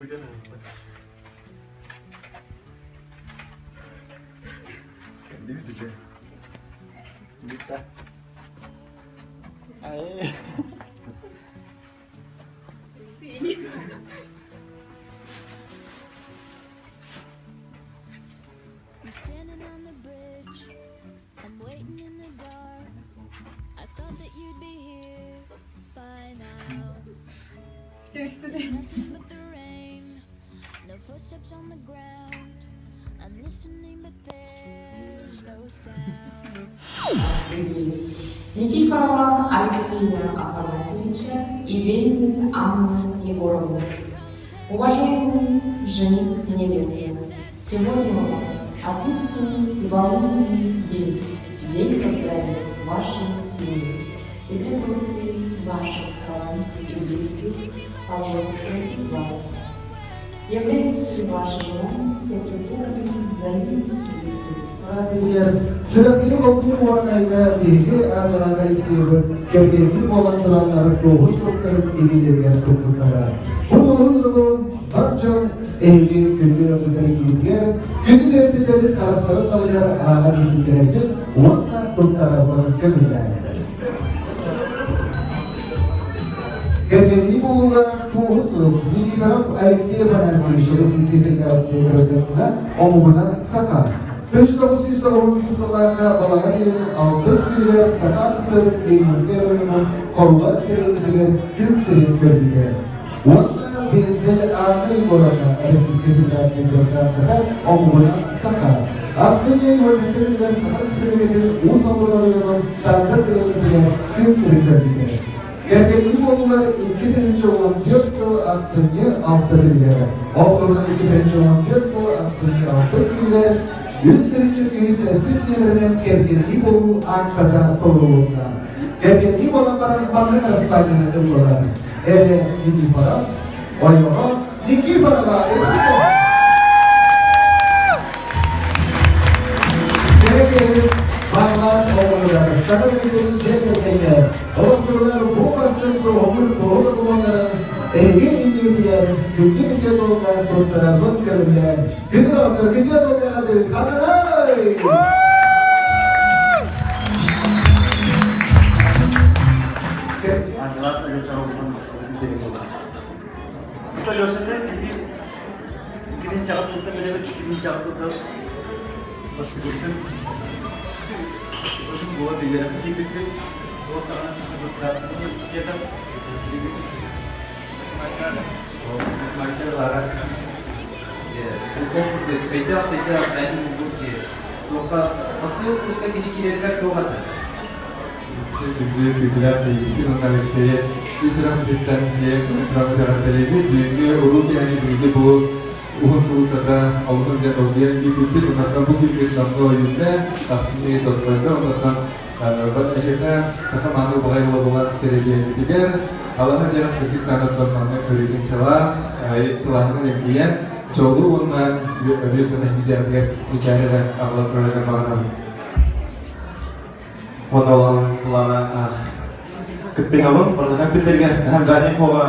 I'm standing on the bridge. I'm waiting in the dark. I thought that you'd be here by now. There's nothing but the rain, no footsteps on the ground. I'm listening, but there's no sound. Никифорова Алексея Афанасьевича и Вензель Анну Егоровну. Уважаемый жених и невеста, сегодня у вас ответственный и волнительный день, день создания вашей семьи. И присутствии ваших родных и близких позвольте спросить вас, является ли ваше желание стать супругами взаимно близкими? Сүрэхтири холбуур уораҕайга биһиги Ардалаах Алексеевы кэргэннии буолан тураннар туоһу суруктарын илиилэригэр туппуттара. Бу туоһу суругу бар дьон эһиги күндү ыалдьыттаргытыгар, күндү төрөппүттэрбит харахтарын далыгар ааҕан иһиттэрэргит уонна туттараргыт көҥүллээх. Кэргэннии буолууга туоһу сурук Никифоров Алексей Афанасьевич Российскай Федерация гражданина омугунан саха. 1990 сыллаахха балаҕан ыйын алтыс күнүгэр Саха СССР Ленинскэй оройуонун Хорула сэлиэнньэтигэр күн сирин көрбүтэ. Уонна Вензель Анна Егоровна Российскай Федерация гражданката омугунан саха. Арсений Иванович күнүгэр Саха Республикатын Уус Алдан оройуонун Танда сэлиэнньэтигэр күн сирин көрбүтэ. Кэргэннии буоллулар 2014 сыл ахсынньы алта күнүгэр. Ол туһунан 2014 сыл ахсынньы алтыс күнүгэр 3370 нүөмэринэн кэргэннии буолуу аактата толорулунна. Кэргэннии буолан баран маннык араспаанньаны ыллылар. Эрэ Никифоров, ойоҕо Никифорова Ырысто. Кэрэ Баалаах оҕолоругар саха төрүтүн дьиэ кэргэҥҥэ олохторугар бу бастыҥ туоһугур туоһу докумуоннарын эһиги иннигитигэр күндү үтүө туолга туттарарбыт көрүллэр. Күндү доҕоттор, күндү туолга Давид Хатанай! Алешаны киһи иккитин чаҕыс сылтан билэбит, иккитин чаҕыс сылтан бастыгыттын Очень было үөрэххэ киирбиппит. Туох даҕаны университета Күндү күүтүлээх уонна Алексейы ис сүрэхпититтэн эҕэрдэлиибит. Бүгүҥҥү улуу киэһэни биһиги бу уһун сыл устата олуһун диэн долгуйан күүппүппүт. Оннуттан бу күммүт номнуо үүннэ, тахсыныы тосхойдо. Оннуттан эһиэхэ саха мааны убаҕай буола сэрэбиэйбитигэр алаһа дьиэҕит ытык таҥастан манна көрүүтүн сылаас, сылааһынан илгийэн, дьолу уонна өрүү эһиги мичээр эрэ аҕала турарыгар баҕарабын. Уонна улахан плана кыттыһабын, барытын эппиттэригэр наһаа баанньык буола.